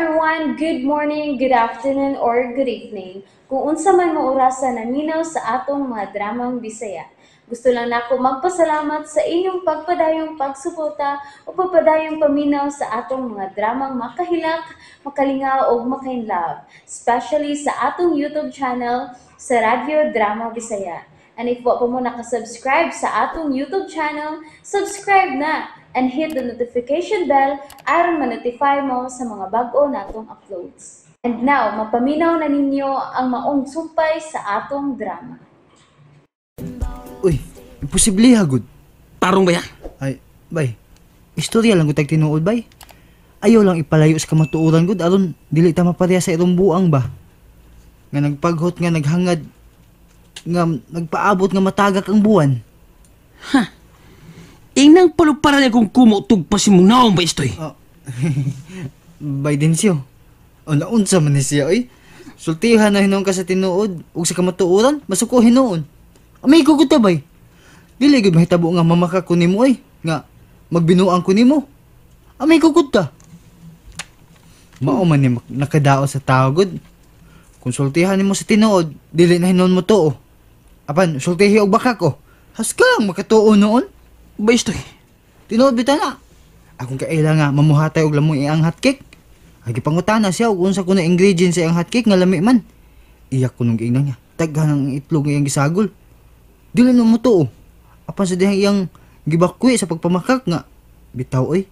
Everyone! Good morning, good afternoon, or good evening. Kung unsa man mo orasa naminaw sa atong mga dramang Bisaya. Gusto lang nako magpasalamat sa inyong pagpadayong pagsuporta o pagpadayong paminaw sa atong mga dramang makahilak, makalingaw ug makainlove, especially sa atong YouTube channel sa Radyo Drama Bisaya. And if wa pa mo nakasubscribe sa atong YouTube channel, subscribe na and hit the notification bell aron ma-notify mo sa mga bag-o natong uploads. And now, mapaminaw na ninyo ang maong sumpay sa atong drama. Uy, imposible ha, gud. Tarong ba ya? Ay, bay. Istorya lang gud tag tinuod, bay. Ayaw lang ipalayo sa kamatuoran gud aron dili ta mapareha sa irong buang ba. Nga nagpaghot, nga naghangad, nga nagpaabot nga matagak ang buwan. Inang paluparan niya kung kumo tugpa si mong naong ba istoy. Oh. Bay Densyo. O naunsa man ni siya, oy. Sultihan na hinuon ka sa tinuod ug sa kamatuoran, masuko hinuon. Amigo gud ta, bay. Dili gud mahitabo nga mamaka ko nimo, oy, nga magbinuang ko nimo. Amigo gud ta. Mao man ni nakadao sa tao gud. Kung sultihan nimo sa tinuod, dili na hinuon mo tuo. Apan sultihi og bakak ko. Haskang makatuo noon. Ba istoy? Tinuod bitaw na. Akong kaila nga mamuhatay og lamoy iyang hotcake. Ay gipangutana siya og unsa kuno ingredients sa iyang hotcake nga lami man. Iyak ko nung giingnan niya. Daghan ang itlog nga iyang gisagol. Dili na mo tuo. Apan sa dihang iyang gibakwi sa pagpamakak nga bitaw oy.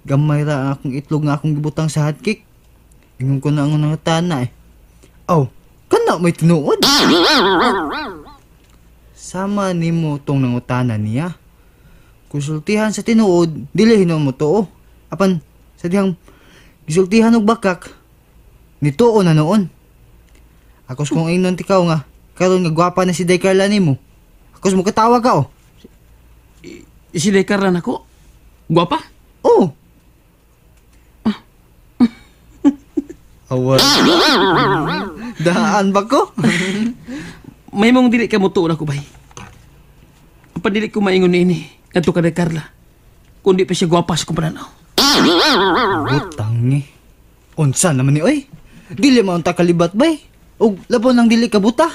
Gamay ra ang akong itlog nga akong gibutang sa hotcake. Ingon ko na ang nangutana eh. Aw, kana may tinuod. Sama nimo tong nangutana niya. Konsultihan sa tinuod, dili hinuon mo tuo. Apan sa dihang gisultihan og bakak, nituo na noon. Akos kung ingnon tikaw nga, karon nga gwapa na si Day Carla nimo. Akos mo katawa ka oh. Si Day Carla nako? Gwapa? Oh. Awan. Daan ba ko? May mong dili ka mo tuo na ko bay. Apan dili ko maingon niini ngadto ka Day Carla. Kundi pa siya gwapa sa kumpananaw. Butang ni. Unsa naman ni oy? Dili man unta kalibat bay. Og labaw nang dili ka buta.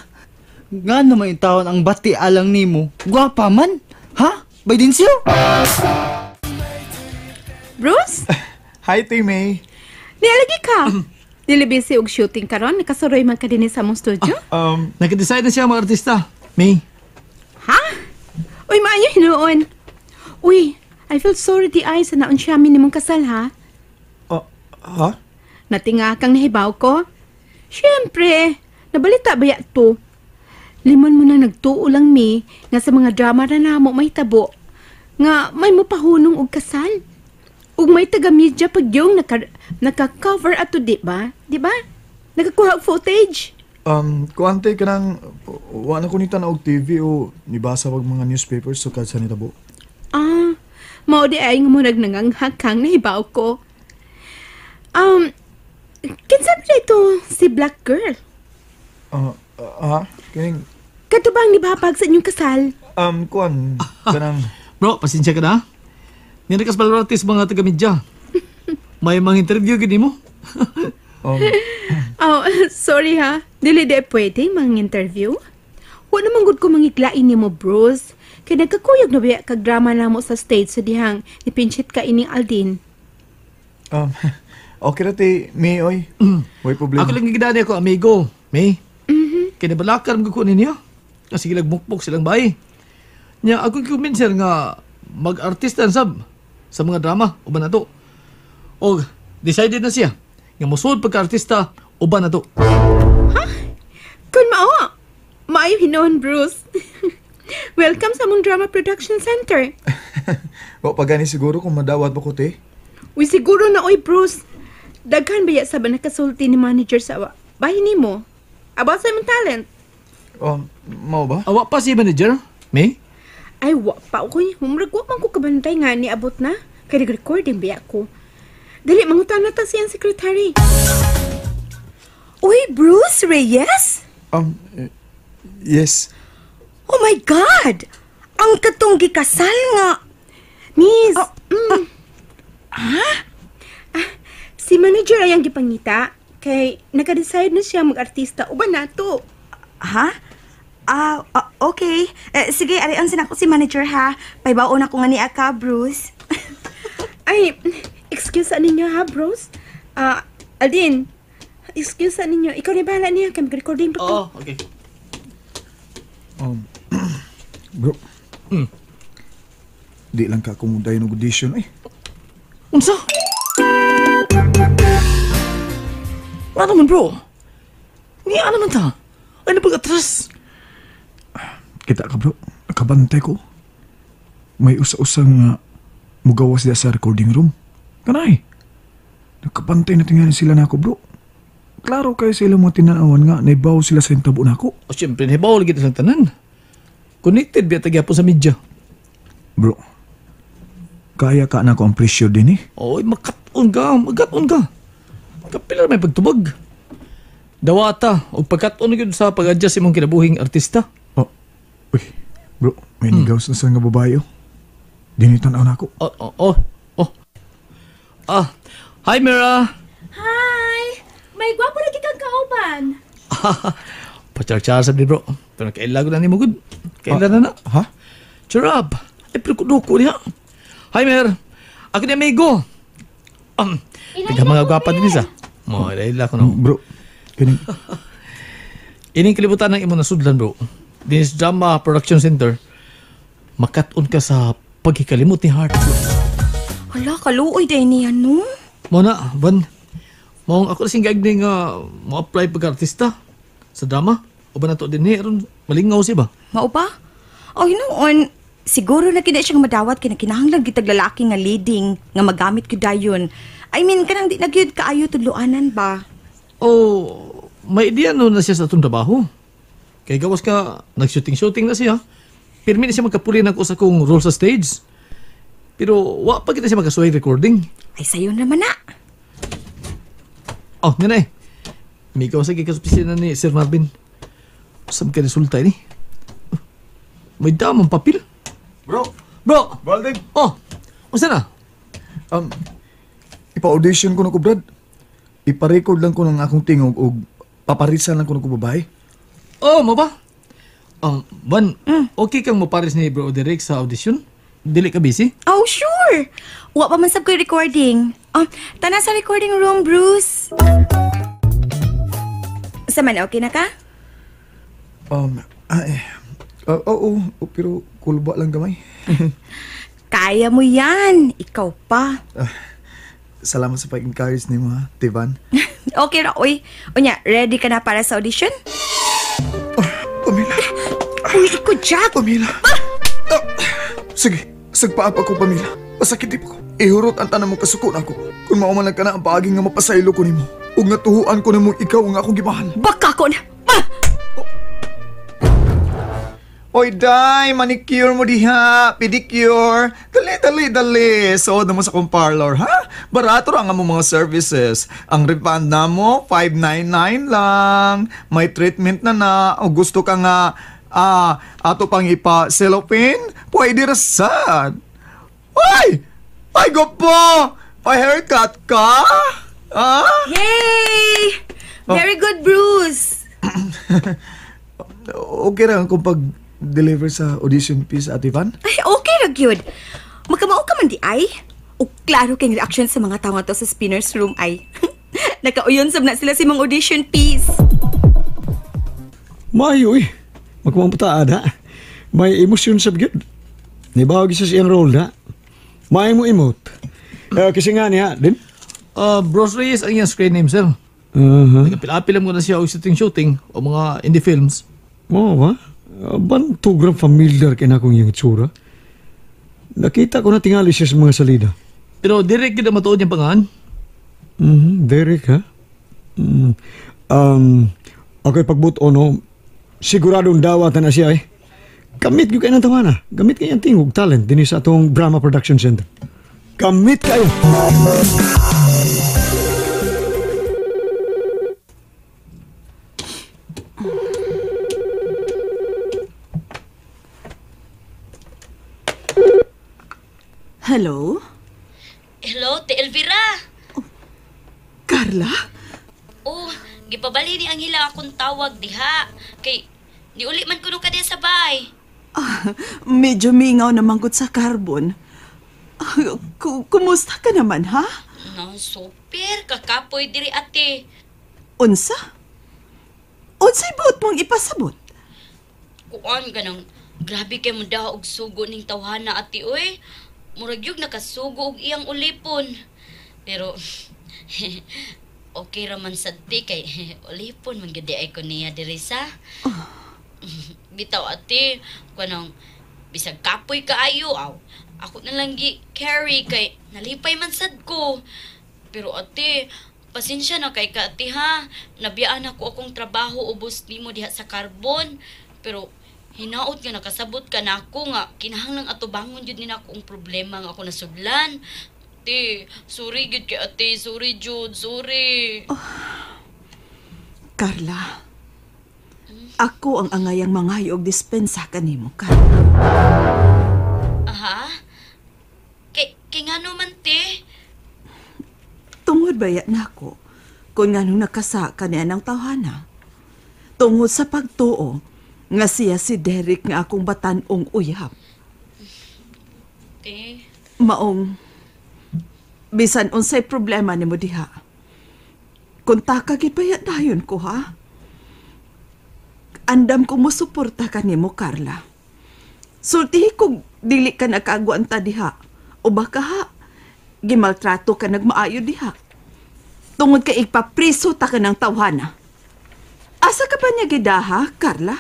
Ngano may tawon ang bati alang nimo? Gwapa man. Ha? Bay Densyo? Bruce? Hi, Tay May. Nialagi ka. Dili busy og shooting karon, nakasuroy man ka dinhi sa among studio. Nag-decide na siya mga artista. May. Ha? Uy, maayo hinuon. Uy, I feel sorry di ay sa naon siya minimong kasal ha. Oh, ha? Natinga kang nahibaw ko. Siyempre, nabalita ba ya to? Limon mo na nagtuo lang mi nga sa mga drama na namo may tabo nga may mapahunong og kasal. Ug may taga-media pag yung naka-cover ato, di ba? Di ba? Nakakuha og footage. Kuante ka nang, wa na ko ni tan-aw og TV o nibasa pag mga newspapers sukad sa nitabo. Ah, mao di ay nga murag nanganghakang nahibaw ko. Kinsa ba ito si Black Girl? Kining Kato bang nibabag sa inyong kasal? Kuan, kanang Bro, pasensya ka na. Nirakas balaratis mga taga-media. May mga interview gini mo. Oh, sorry ha. Dili di pwede mga interview. Wa naman gud ko mangiglain nimo, Bruce. Kay nagkakuyog na biya kag drama namo sa stage sa dihang nipinchit ka ining Aldin. Okay ra ti May oy. Way problema. Ako lang gidani ako amigo, May. Kay nabalakar mo ko ninyo. Kasi gilagmukpok silang bay. Nya ako kumbinser nga mag-artista sab sa mga drama uban na to. Og decided na siya nga mosuod pagka-artista uban na to. Ha? Kun mao. Maayo hinuon, Bruce. Welcome sa among Drama Production Center. Wa pa gani siguro kung madawat pa ko te. Uy, siguro na oy, Bruce. Daghan ba ya sa ba nakasulti ni manager sa bahin nimo? About sa imong talent. Mao ba? Awa pa si manager, May? Ay, wa pa ko. Murag wa man ko kabantay nga niabot na. Kay nag-recording biya ko. Dali, mangutana ta siyang secretary. Uy, Bruce Reyes? Yes. Oh my God! Ang katong gikasal nga. Miss! Oh, Ha? Si manager ay ang gipangita. Kay naka-decide na siya mag-artista uban nato. Ha? Okay. Sige, arion sin ako si manager ha. Paybaon ako nga niya ka, Bruce. Ay, excuse sa ninyo ha, Bruce. Aldin, excuse sa ninyo. Ikaw na bahala niya. Kay mag-recording pa ko. Oh, okay. Bro. Di lang ka kumuday ng audition eh. Unsa? Wala naman, bro. Niya naman ta. Ay, napag-atras. Kita ka, bro. Nakabantay ko. May usa-usang mugawas diya sa recording room. Kanay. Nakabantay na tingali sila na ako, bro. Klaro kayo sila mga tinanawan nga naibaw sila sa intabo na ako. O siyempre, naibaw lagi silang tanan. Connected biya tagyapo sa media. Bro, kaya ka na ako ang pressure din eh. Oy, makat-on ka, makat-on ka. Kapila may pagtubag. Dawata, o pagkat-on yun sa pag-adjust imong kinabuhing artista. Oh, uy, bro, may nigaws na sa nga babae oh. Dinitan-aw na ako. Oh. Hi Mira. Hi! May gwapo lagi kang kauban. Pachar-char sabi bro. Pero kailan ko na ni mo good. Kailan na na. Ha? Charap. Ay, pero kuduko niya. Hi Mer. Ako ni amigo. Tiga mga gwapa din isa. Mo, ila ko no. Bro, kining Ining kalibutan ng imong nasudlan bro. Dinis Drama Production Center. Makat-on ka sa pagkikalimot ni Heart. Hala, kaluoy day niya, no? Mo na, Van. Maong ako na sing gaigni nga mo-apply pag-artista sa drama. O ba na to din eh, aron malingaw siya ba? Mao ba? Oh, noon, siguro na kina siyang madawat kina kinahanglan gitag lalaki nga leading nga magamit gyud dayon. I mean, kanang di na gyud kaayo tudloanan ba? Oh, may ideya no na siya sa atong trabaho. Kay gawas ka, nag-shooting-shooting na siya. Pirmi na siya magkapuli ng usa kong role sa stage. Pero wa pa kita siya makasuway recording. Ay, sayo naman na. Oh, nga na eh. Migaw sa gikasupisina ni Sir Marvin. Saan ka resulta ini? May damang papel. Bro! Bro! Balding! Oh! Unsa na? Ipa-audition ko na ko, Brad. Ipa-record lang ko ng akong tingog o paparisan lang ko ng babae. Oh, mo ba? Van, okay kang moparis ni Bro Derek sa audition? Dili ka busy? Oh, sure! Wa pa man sab ko'y recording. Tana sa recording room, Bruce. Sa man, okay na ka? Oo, pero kulba lang gamay. Kaya mo yan. Ikaw pa. Salamat sa pag-encourage ni mo, ha, Tivan. Okay ra, oy. Unya, ready ka na para sa audition? Oh, Pamela. Uy, ikaw, Jack. Pamela. Ah! Sige, sagpaap ako, Pamela. Pasakit di pa ko. Ihurot ang tanan mong kasuko na ako. Kung mauman lang ka na ang paaging nga mapasaylo ko nimo. Ug natuhuan ko nimo ikaw ang akong gimahal. Baka ko na. Ah! Oy, day! Manicure mo diha! Pedicure! Dali, dali, dali! Sood na mo sa akong parlor, ha? Barato ra ang among mga services. Ang refund na mo, 599 lang. May treatment na na. O gusto ka nga, ato pang ipa-cellophane? Pwede ra sad. Ay! Ay, gopo! Pa-haircut ka? Ah? Yay! Very good, Bruce! Okay ra kung pag-deliver sa audition piece, Ate Van? Ay, okay ra gyud. Magkamao ka man di ay. O klaro kay reaction sa mga tawo to sa spinner's room ay. Nakauyon sab na sila si mga audition piece. Maayo eh. Magkumamputaan ha. May emosyon sa gyud. Nibawag sa siyang role ha. May mo emote. Kasi nga niya, din? Bros Reyes ang iyang screen name, sir. Uh-huh. Nagapil-apil mo na siya og shooting-shooting o mga indie films. Oo ba? Bantugram familiar kay na akong iyang itsura. Nakita ko na tingali siya sa mga salida. Pero direct gyud ang matuod niyang pangalan. Derek, ha? Mm. Okay, pagbuto, no, siguradong dawatan na siya, eh. Gamit kayo ng tawana. Gamit kayo ang tingog talent din sa atong Drama Production Center. Gamit kayo! Hello? Hello, Te Elvira. Carla? Oh, gipabali ni Angela akong tawag diha. Kay niuli man kuno ka diha sa bay. Ah, medyo mingaw naman gud sa carbon. Ah, kumusta ka naman, ha? No, super kakapoy diri, ate. Unsa? Unsay buot mong ipasabot? Kuan ganang grabe kay mo daw og sugo ning tawhana, ate, oy. Murag yug nakasugo og iyang ulipon. Pero okay ra man sad ti kay ulipon man gyud ay ko niya diri sa. Bitaw, ate, kanang bisag kapoy kaayo aw. Ako na lang gi carry kay nalipay man sad ko. Pero ate, pasensya na kay ka, ate, ha. Nabiyaan ako akong trabaho ubos nimo diha sa Carbon. Pero hinaot nga nakasabot ka na ako nga kinahanglang atubangon jud ni nako ang problema nga ako nasudlan. Ate, sorry gyud kay ate, sorry jud, sorry. Carla, ako ang angayang mangayo og dispensa kanimo, Carla. Aha. Kay ngano man, te? Tungod baya nako kung nganong nakasa ka niya ng tawhana. Tungod sa pagtuo nga siya si Derek nga akong batan-ong uyab. Te, Maong bisan unsay problema nimo diha. Kontak ka gid baya dayon ko, ha. Andam ko mosuporta ka nimo, Carla. Sultihi kog dili ka nakaagwanta diha o baka ha gimaltrato ka nagmaayo diha. Tungod kay ipapriso ta ka ng tawhana. Asa ka pa niya gidaha, Carla?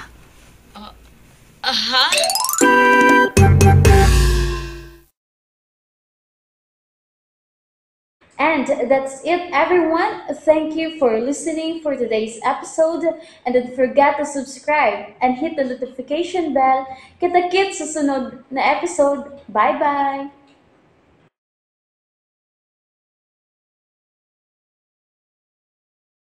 Aha? And that's it, everyone. Thank you for listening for today's episode. And don't forget to subscribe and hit the notification bell. Kita-kits sa sunod na episode. Bye-bye!